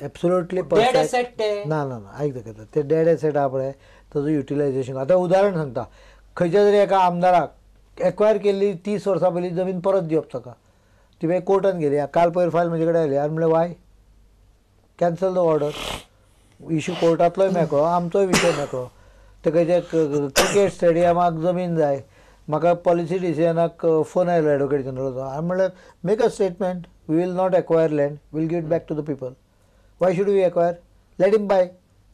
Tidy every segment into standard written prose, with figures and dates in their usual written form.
Absolutely dead asset ते. ना ना ना, आयक दाखयता ते डेड एसेट आहा पळय ताजो युटिलायझेशन. आतां उदाहरण सांगता, खंयच्या तरी एका आमदाराक एक्वायर केल्ली 30 वर्सां पयलीं जमीन परत दिवप ताका, ती मागीर कोर्टान गेली, काल पयर फायल म्हजे कडेन आयली आनी म्हणलें why cancel the order. Issue कोर्टांतलोय मेकळो, आमचोय विशय मेकळो. ते खंयच्या क्रिकेट स्टेडियमाक जमीन जाय, म्हाका पॉलिसी डिसिजनाक फोन आयलो एडवोकेट जनरलाचो, हांवें म्हणलें make a statement, we will not acquire land, will give it back to the people. Why should we acquire? Let him buy.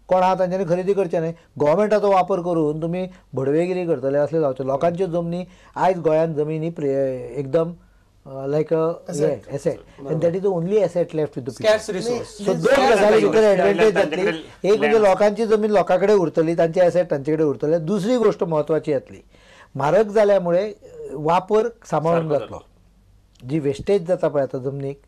कोण आहा तांच्यांनी खरेदी करचें न्हय. गोवोरमेंटाचो वापर करून तुमी भडवेगिरी करतले असले जावचे. लोकांच्यो जमनी आयज गोंयांत जमिनी एकदम like a asset, and that is the only asset left with the scarce resource. So दोन गजाली भितर एडवांटेज जातली, एक म्हणजे लोकांची जमीन लोकां कडेन उरतली, तांचे एसेट तांचे कडेन उरतले. दुसरी गोष्ट म्हत्वाची जातली, म्हारग जाल्यामुळे वापर सांबाळून जातलो, जी वेस्टेज जाता पळय आतां जमनीक,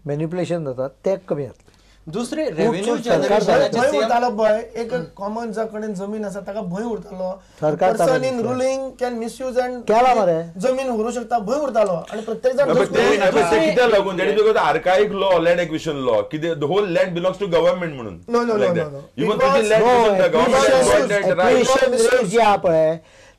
मॅन्युप्युलेशन जाता तें कमी जातलें. दुसरे रेव्हेन्यू जनरेशनाचे भंय उरतालो भंय, एक कॉमन जा कडेन जमीन आसा ताका भंय उरतालो, person in ruling can misuse and केला मरे जमीन व्हरूं शकता, भंय उरतालो. आनी प्रत्येक जाण कित्याक लागून that is because archaic law, land acquisition law, कितें the whole land belongs to government म्हणून. नो नो नो, इवन तुजी लँड एक्विशन जी आहा पळय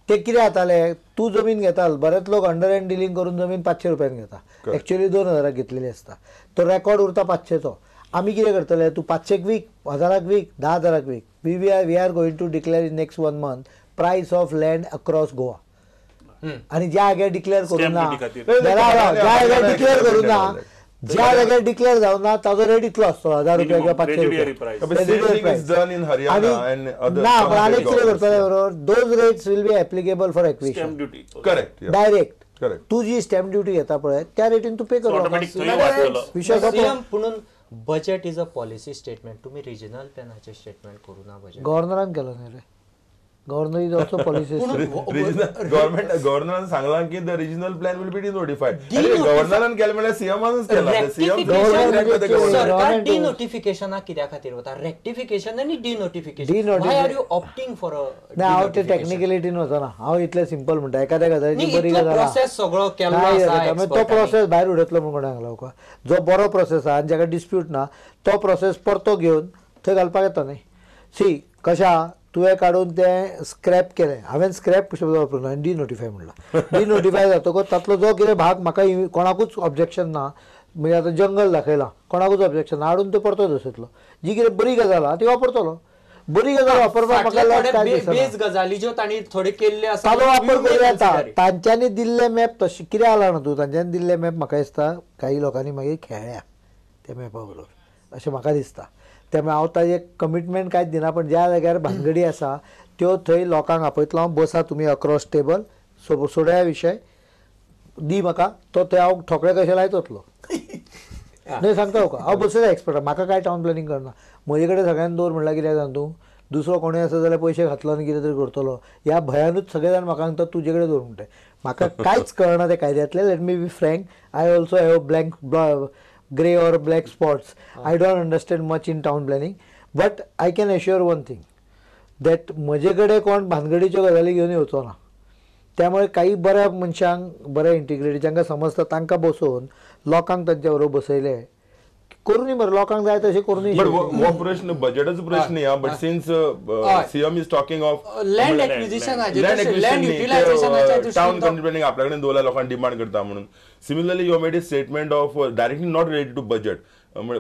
ते कितें जाताले, तूं जमीन घेता, बरेच लोक अंडर हँड डिलींग करून जमीन 500 रुपयान घेता, एक्चुअली 2000 घेतलेली आसता, तो रेकॉर्ड उरता 500चो. आमी कितें करतले, तूं 500 week, 1000 week, 10,000 week, we are going to declare in next 1 month price of land across Goa. आनी ज्या जाग्यार डिक्लेअर करूं ना, ज्या जाग्यार डिक्लेअर करूं ना, ज्या जाग्यार डिक्लेअर जावं ना ताजो रेट इतलो आसतलो, 1000 रुपया किंवा 500 रुपया. ना, पण आनी कितें करतले बरोबर, those rates will be applicable for acquisition. Correct, direct. तूं जी स्टॅम्प ड्युटी घेता पळय त्या रेटीन तूं पे करलो. पुणून budget is a policy statement, तुम्ही रिजनल प्लॅनाचे स्टेटमेंट करू ना बजेट. गव्हर्नरान केलं नाही रे, governor is also policy. Government गव्हर्नरान सांगला की the regional plan will be denotified. गव्हर्नरान केलं म्हळ्यार सीएमानच केला. सरकार डिनोटिफिकेशना कित्या खातीर वता, रेक्टिफिकेशन आनी denotification. Why are you opting for a? ना, हांव ते टेक्निकलिटीन वचना, हांव इतलें सिंपल म्हणटा, एखाद्या गजालीची बरी गजाल प्रोसेस सगळो केल्लो आसा, तो प्रोसेस भायर उडयतलो म्हूण कोणाक सांगला तुका. जो बरो प्रोसेस आहा आनी जाका डिस्प्यूट ना तो प्रोसेस परतो घेवन थंय घालपाक येता न्ही. सी कशा तुवें काडून तें स्क्रॅप केलें, हांवें स्क्रॅप शब्द वापरूना, हांवें डिनोटिफाय म्हणलां. डिनोटिफाय जातकच तातलो जो कितें भाग म्हाका कोणाकूच ऑब्जेक्शन ना, म्हणजे आतां जंगल दाखयलां, कोणाकूच ऑब्जेक्शन ना, हाडून तें परतो दसयतलो. जी कितें बरी गजाल आहा ती वापरतलो, बरी गजाल वापरपाक म्हाका बेज गजाली ज्यो तांणी थोड्यो केल्ल्यो आसा ताजो वापर करूं येता. तांच्यांनी दिल्ले मॅप तशें कितें आला न्हू तूं, तांच्यांनी दिल्ले मॅप म्हाका दिसता काही लोकांनी मागीर खेळ्ळ्या त्या मॅपा बरोबर अशें म्हाका दिसता. त्यामुळे हांव ताजें कमिटमेंट कांयच दिना, पण ज्या जाग्यार भानगडी आसा त्यो थंय लोकांक आपयतलो हांव, बसा तुमी अक्रॉस टेबल, सोडया विशय दी म्हाका, तो थंय हांव ठोकळे कशे लायत वतलो. न्हय सांगता तुका, हांव बसयता एक्सपर्ट, म्हाका कांय टावन प्लॅनिंग करना. म्हजे कडेन सगळ्यान दवर म्हणल्यार कितें जाणा तूं, दुसरो कोणूय आसा जाल्यार पयशे घातलो आनी कितें तरी करतलो ह्या भयानूच सगळे जाण म्हाका सांगता तुजे कडेन दवर म्हणटा. म्हाका कांयच कळना ते कायद्यांतलें. Let me be frank, I also have blank grey or black spots. I don't understand much in town planning, but I can assure one thing that म्हजे कडेन कोण भानगडीच्यो गजाली घेवन येवचो ना. त्यामुळे काही बऱ्या मनशांक, बऱ्या इंटिग्रिटी जांकां समजता तांकां बसोवन लोकांक तांच्या बरोबर बसयले करूनी मरे, लोकांक जाय तशें करूनी. बट हो प्रश्न बजेटाचो प्रश्न न्ही आं, but since CM is talking of land acquisition, land युटिलायझेशनाच्या town country planning आपल्या कडेन दवरला, लोकांक डिमांड करता म्हणून. Similarly you made a statement of directly not related to budget,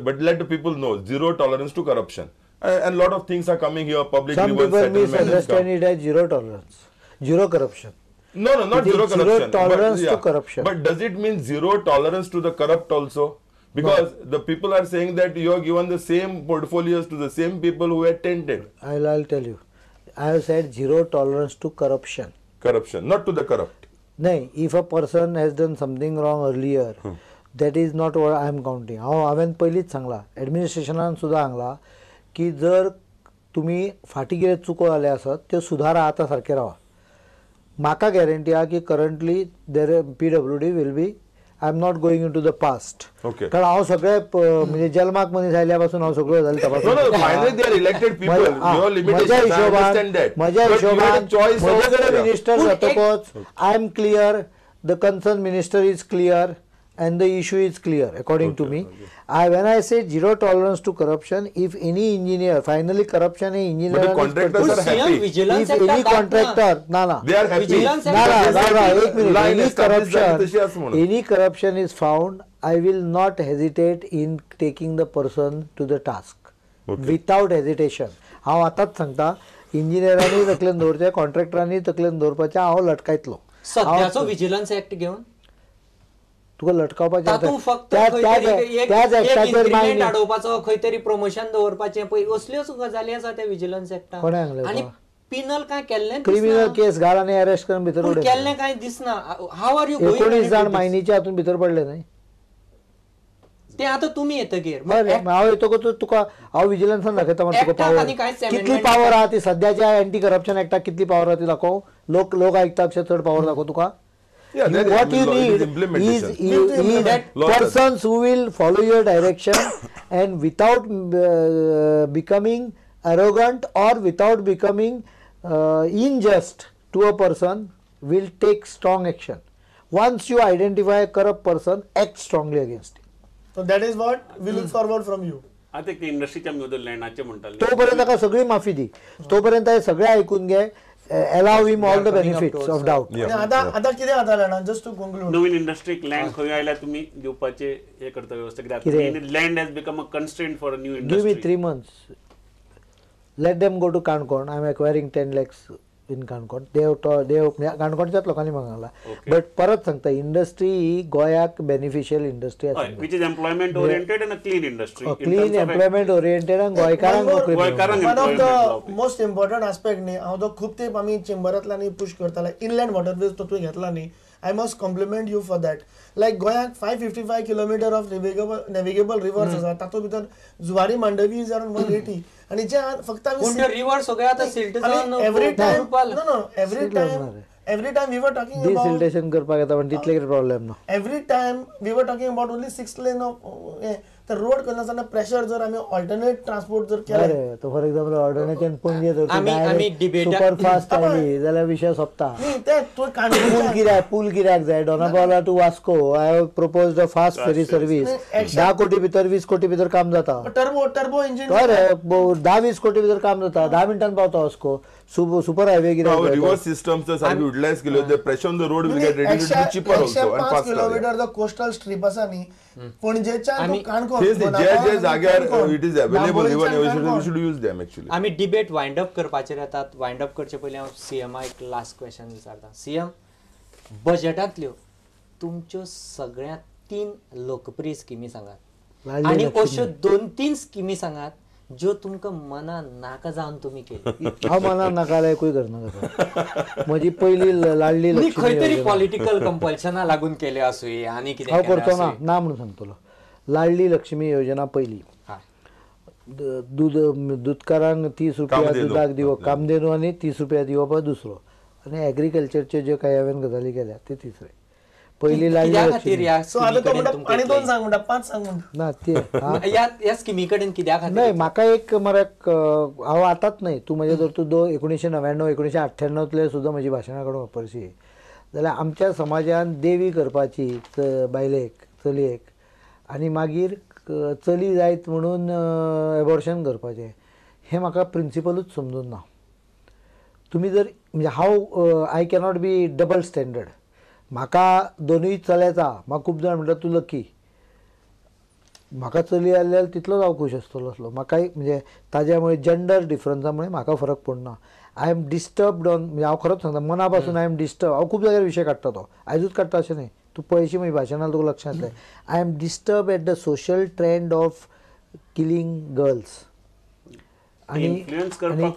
but let the people know zero tolerance to corruption and lot of things are coming here, public Some people misunderstand it as zero tolerance, zero corruption. No, no, not zero corruption. Zero tolerance but, yeah, to corruption. But does it mean zero tolerance to the corrupt also? Because no. The people are saying that you have given the same portfolios to the same people who were tainted. I'll tell you. I have said zero tolerance to corruption. Corruption, not to the corrupt. No, if a person has done something wrong earlier, that is not what I am counting. हांवें पयलींच सांगलां, एडमिनिस्ट्रेशनान सुद्दां सांगलां की जर तुमी फाटीं कितें चुको जाले आसत त्यो सुदारा आतां सारकें रावा. म्हाका गॅरंटी आहा की currently there PWD will be, I am not going into the past. कारण हांव सगळे म्हणजे जल्माक मनीस आयल्या पासून हांव सगळ्यो गजाली तपासता. म्हज्या हिशोबान म्हजे कडेन मिनिस्टर जातकच I am clear, the concern minister is clear. and the issue is clear according to me. When I say zero tolerance to corruption, if any engineer finally corruption hey engineer, but the contractors are happy. If any contractor, na na, they are happy. Na na na, एक minute. Any corruption is found, I will not hesitate in taking the person to the task without hesitation. हांव आतांच सांगता, इंजिनियरांनी तकलेन दवरचें, कॉन्ट्रॅक्टरांनी तकलेन दवरपाचें, हांव लटकायतलो. सद्याचो विजिलन्स एक्ट घेवन तुका लटकावपाचें, अडोवपाचो, खंय तरी प्रमोशन दवरपाचें, पळय असल्योच गजाली आसा त्या विजिलन्स एक्टान. आनी पिनल काय केल्लें, क्रिमिनल केस घाल आनी अरेस्ट करून भितर उडय, केल्लें काय दिसना. How are you 19 जाण मायनीच्या हातून भितर पडले न्हय ते. आतां तुमी येतगीर हांव येतकच तुका हांव विजिलन्सान दाखयता मरे तुका पावर कितली पावर आहा ती. सद्याच्या एंटी करप्शन एक्टाक कितली पावर आहा ती दाखोव. लोक आयकता चड पावर दाखोव तुका. What you need is persons who will follow your direction and without becoming arrogant or without becoming unjust to a person will take strong action. Once you identify a corrupt person, act strongly against him. So that is what we look forward from you. आता एक इंडस्ट्रीच्या मुदल लँडाचे म्हणटाले, तोपर्यंत ताका सगळी माफी दी, तोपर्यंत हे सगळे आयकून घे. Allow him all the benefits of doubt. आता कितें जाता जाणा, जस्ट टू कंक्लूड, नवीन इंडस्ट्रीक लँड खंय आयल्यार तुमी दिवपाचे हे करता वेवस्था, कित्याक land has become a constraint for a new industry. Give me 3 months, let them go to Canacona. I am acquiring 10 lakhs in Canacona. They काणकोणच्याच लोकांनी मागला. बट परत सांगता, इंडस्ट्री ही गोंयाक बेनिफिशियल इंडस्ट्री आसा, which is employment oriented and a clean industry. Clean employment oriented आनी गोंयकारांक नोकरी. One of the most important aspect न्ही, हांव तो खूब तेंप आमी चेंबरांतल्यान पुश करताले, इनलँड वॉटरवेज तो तुवें घेतला न्ही, I must compliment you for that. Like गोंयाक 555 kilometre of navigable rivers आसा, तातूंत भितर Zuari Mandovi is around 180 आनी जे फक्त आमी रिवर सगळे आतां सिल्ट जावन every time, no no, every time we were talking about desiltation करपाक येता, पण तितले कितें प्रॉब्लेम ना. Every time we were talking about only 6 lane of तर रोड करनासतना प्रेशर जर आमी ऑल्टरनेट ट्रान्सपोर्ट जर केलें, फॉर एक्झाम्पल ऑल्टरनेट पणजे धर सुपर फास्ट आयली जाल्यार विशय सोंपता. पूल कित्याक, पूल कित्याक जाय? Dona Paula to Vasco I have propose a fast ferry service. 10 कोटी भितर 20 कोटी भितर काम जाता. टर्बो इंजिन हय, 10-20 कोटी भितर काम जाता, 10 मिनटान पावता वास्को. सुपर हायवे कित्याक? रिव्हर्स सिस्टम जर सारकी युटिलायज केल्यो, the pressure on the road will get reduced, it will be cheaper also and 5 faster. Kilometre coastal strip आसा न्ही पणजेच्यान टू काणकोण, जे जे जाग्यार it is available, even we should use them actually. आमी debate wind up करपाचेर येतात. Wind up करचे पयलीं हांव सीएमा एक लास्ट क्वेश्चन विचारता. सीएम, बजेटांतल्यो तुमच्यो सगळ्या 3 लोकप्रिय स्किमी सांगात आनी अश्यो 2-3 स्किमी सांगात ज्यो तुमकां मना नाका जावन तुमी केली. हांव मना नाका जाल्यार एकूय करना. म्हजी पयली लाडली लक्ष्मी खंय तरी पॉलिटिकल कंपल्शना लागून केले आसुये आनी कितें हांव करचो ना ना म्हणून सांगतलो. लाडली लक्ष्मी योजना पयली, दूद दुदकारांक 30 रुपया दुदाक दिवप, कामधेनू आनी 30 रुपया दिवप दुसरो, आनी एग्रीकल्चरच्यो ज्यो कांय हांवें गजाली केल्या ते तिसरे. पयली लाडली लक्ष्मी ना ते ह्या स्किमी कडेन कित्या खातीर न्हय म्हाका एक मरे हांव आतांच न्हय, तूं म्हजें जर तूं 1999 1998 सुद्दां म्हजी भाशणां काडून वापरशी जाल्यार आमच्या समाजान देवी करपाची बायलेक चलयेक आनी मागीर चली जायत म्हणून एबॉर्शन करपाचें हें म्हाका प्रिंसिपलूच समजून ना. तुमी जर म्हणजे हांव I cannot be double standard. म्हाका दोनूय चल्याचा, म्हाका खूब जाण म्हणटा तूं लकी, म्हाका चली आसली जाल्यार तितलोच हांव खूश आसतलो आसलो. म्हाकाय म्हणजे ताज्या मुळे जेंडर डिफरन्सा मुळे म्हाका फरक पडना. I am disturbed on, म्हणजे हांव खरोच सांगता मना पासून I am disturb. हांव खूब जाग्यार विशय काडटा, तो आयजूच काडटा अशें न्हय, तूं पळयशी म्हजी भाशणां तुका लक्षांत येतलें. I am disturb at the social trend of killing girls. आनी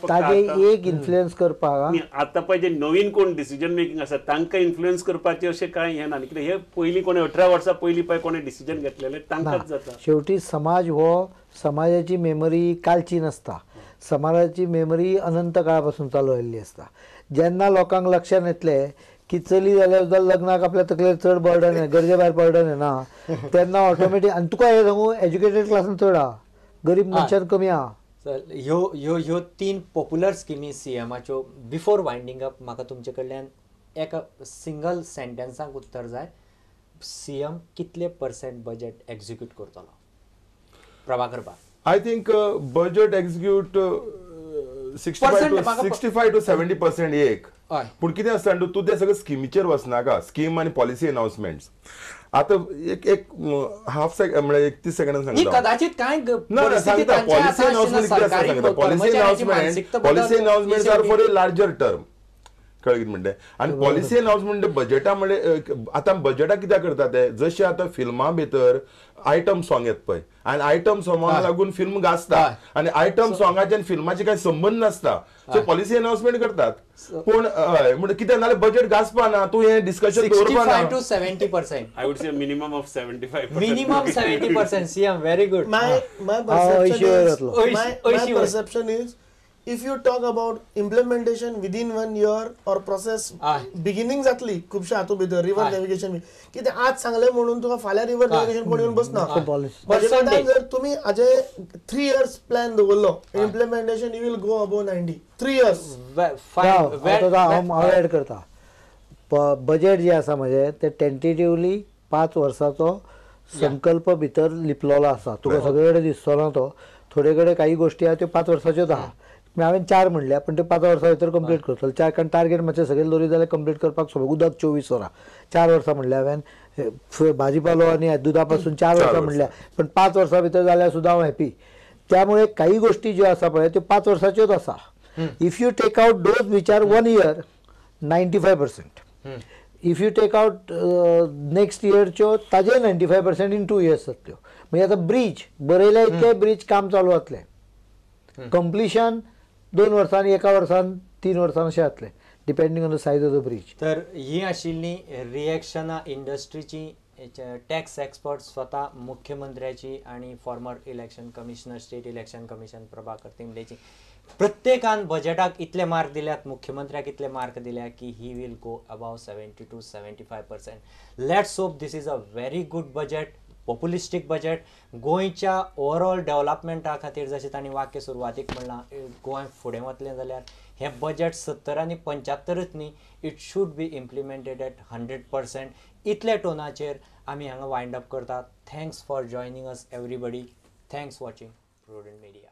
ताजे एक इन्फ्लुएन्स करपाक आतां पळय जे नवीन कोण डिसिजन मेकिंग आसा तांकां इन्फ्लुएन्स करपाचें अशें कांय हें ना. कित्याक हे पयलीं कोणें 18 वर्सां पयलीं पळय कोणें डिसिजन घेतलेलें तांकांच जाता. शेवटी समाज हो समाजाची मेमरी कालची नासता, समाजाची मेमरी अनंत काळा पासून चालू आयिल्ली आसता. जेन्ना लोकांक लक्षांत येतलें की चली जाल्यार सुद्दां लग्नाक आपल्या तकलेर चड बर्डन गरजे भायर बर्डन येना तेन्ना ऑटोमॅटीक. आनी तुका हें सांगू, एज्युकेटेड क्लासान चड आहा, गरीब मनशान कमी आहा. ह्यो ह्यो ह्यो 3 पॉप्युलर स्किमी सीएमाच्यो. बिफोर वायंडींग अप म्हाका तुमचे कडल्यान एका सिंगल सेंटेन्साक उत्तर जाय. सीएम कितले पर्सेंट बजेट एक्झिक्यूट करतलो? Prabhakar Bab. I think budget execute 65 to 70% एक. पूण कितें आसता तूं ते सगळें स्किमीचेर वचनाका, स्कीम आनी पॉलिसी अनाउन्समेंट्स. आतां एक एक हाफ सेकंड म्हळ्यार 31 सेकंडान सांगता. कदाचित काय ना सांगता पॉलिसी अनाउन्समेंट कितें आसता सांगता. Policy announcement are for a larger term, कळ्ळें कितें म्हणटा. आनी पॉलिसी अनाउन्समेंट बजेटा म्हणजे आतां बजेटा कित्याक करता ते, जशें आतां फिल्मां भितर आयटम सॉंग येता पळय, आनी आयटम सॉंगाक लागून फिल्म गाजता, आनी आयटम सॉंगाचे आनी फिल्माचे कांय संबंद नासता. सो पॉलिसी अनाउन्समेंट करतात, पूण हय म्हणजे कितें नाल्यार बजेट गाजपा ना, तूं हें डिस्कशन दवरपा ना. 65 to 70%. I would say minimum of 75%. Minimum 70%. CM, very good. My perception is if you talk about implementation within 1 year or process beginning जातली खुबशे हातूंत भितर रिवर नॅव्हिगेशन कितें आज सांगलें म्हणून तुका फाल्यां रिवर नॅव्हिगेशन कोण येवन बसना. म्हजे जर तुमी हाजे 3 years plan दवरलो implementation you will go above 90 3 years. हांव एड करता, बजेट जे आसा म्हजें तें टेंटेटिवली 5 वर्साचो संकल्प भितर लिपलेलो आसा, तुका सगळे कडेन दिसचो ना तो. थोडे कडेन काही गोश्टी आहा त्यो 5 वर्साच्योच आहा, हांवें 4 म्हणल्या पण त्यो 5 वर्सां भितर कंप्लीट करतलो. 4 कारण टार्गेट मातशें सगळें दवरीत जाल्यार कंप्लीट करपाक सोंपें. उदक 24 वरां 4 वर्सां म्हणल्या हांवें, भाजीपालो आनी दुदा पासून 4 वर्सां म्हणल्या, पण 5 वर्सां भितर जाल्यार सुद्दां हांव हॅपी. त्यामुळे काही गोश्टी ज्यो आसा पळय त्यो 5 वर्साच्योच आसा. If you take out those which are 1 year 95%, if you take out next इयरच्यो ताजे 95% इन 2 years जातल्यो. म्हणजे आतां ब्रीज बरयल्या इतके ब्रीज काम चालू जातलें, कंप्लिशन 2 वर्सांनी 1 वर्सान 3 वर्सां अशें जातलें, depending on the size of the bridge. तर ही आशिल्ली रिएक्शनां इंडस्ट्रीची, टॅक्स एक्सपर्ट स्वता मुख्यमंत्र्याची आनी former election commissioner state election commission Prabhakar तिंबलेची. प्रत्येकान बजेटाक इतले मार्क दिल्यात, मुख्यमंत्र्याक इतले मार्क दिल्या की he will go above 70 to 75%. Let's hope this is a very good budget, populistic budget. गोंयच्या ओवरऑल डेव्हलपमेंटा खातीर जशें तांणी वाक्य सुरवातीक म्हणलां, गोंय फुडें वतलें जाल्यार हें बजेट 70 आनी 75च न्ही, it should be implemented at 100%. इतले टोनाचेर आमी हांगा वायंड अप करतात. Thanks for joining us everybody. Thanks watching Prudent Media.